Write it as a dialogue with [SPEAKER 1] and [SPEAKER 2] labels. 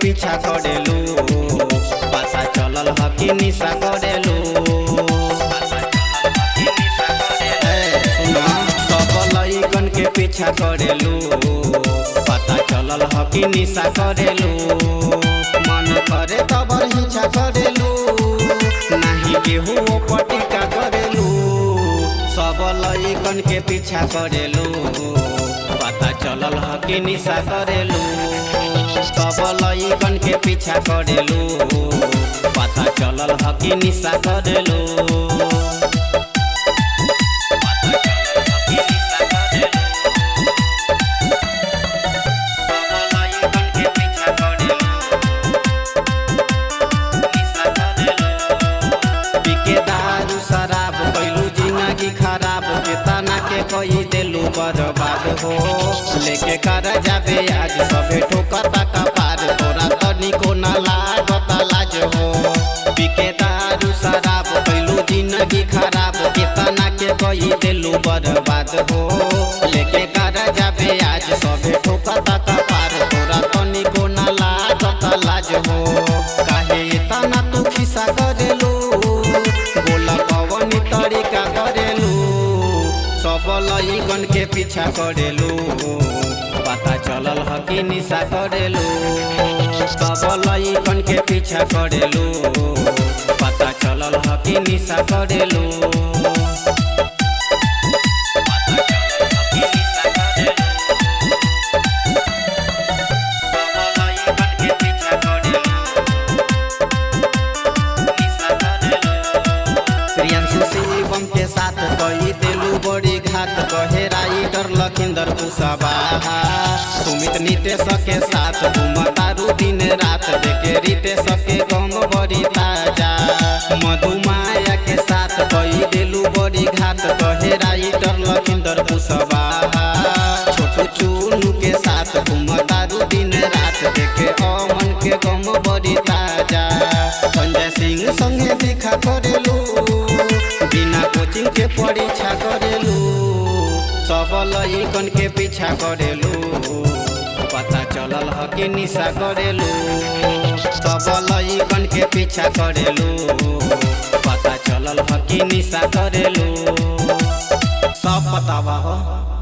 [SPEAKER 1] पीछा करेलू, पता चलल ह कि निशा करेलू। सुना, सब लइकन के पीछा करेलू, पता चलल ह कि निशा करेलू। मन करे तब हिंसा करेलू, नाही केहू पटिका करेलू। सब लइकन के पीछा करेलू, पता चलल ह कि निशा करेलू। सब लइकन के पीछा करेलू, पता चलल ह कि निशा करेलू। दारू शराब कैलू जिंदगी खराब, केतना के कई देलू बर्बाद हो। लेके कर जाबे आज सबे ठोकता कपार, तोरा तनिको न लागता लाज हो। पीके दारू शराब कैलू जिंदगी खराब, केतना के कई देलू बर्बाद हो। लेके कर जाबे आज सबे ठोकता कपार, तोरा तनिको न लागता लाज हो। काहे इतना तू खिसा करेलू, बोला कवन तरीका करेलू। सब लइकन के पीछा करेलू, पता चलल ह कि निशा करेलू। सब लइकन के पीछा करेलू, पता चलल ह कि निशा करेलू। शिवम के साथ कई देलू बड़ी घात, कहे राइटर लखिंदर कुशवाहा। सुमित नितेश के साथ घूमतारू दिन रात, देखे रितेश के गम बड़ी ताजा। मधुमाया के साथ कई देलू बड़ी घात, कहे राइटर लखिंदर कुशवाहा। छोटू चुनू के साथ घूमतारू दिन रात, देखे अमन के गम बड़ी ताजा। संजय सिंह संगे देखा करेलू, बिना कोचिंग के परीक्षा करेलू। सब लइकन के पीछा करेलू, पता चलल ह कि निशा करेलू। सब लइकन के पीछा करेलू, पता चलल ह कि निशा करेलू। सब बतावा हो।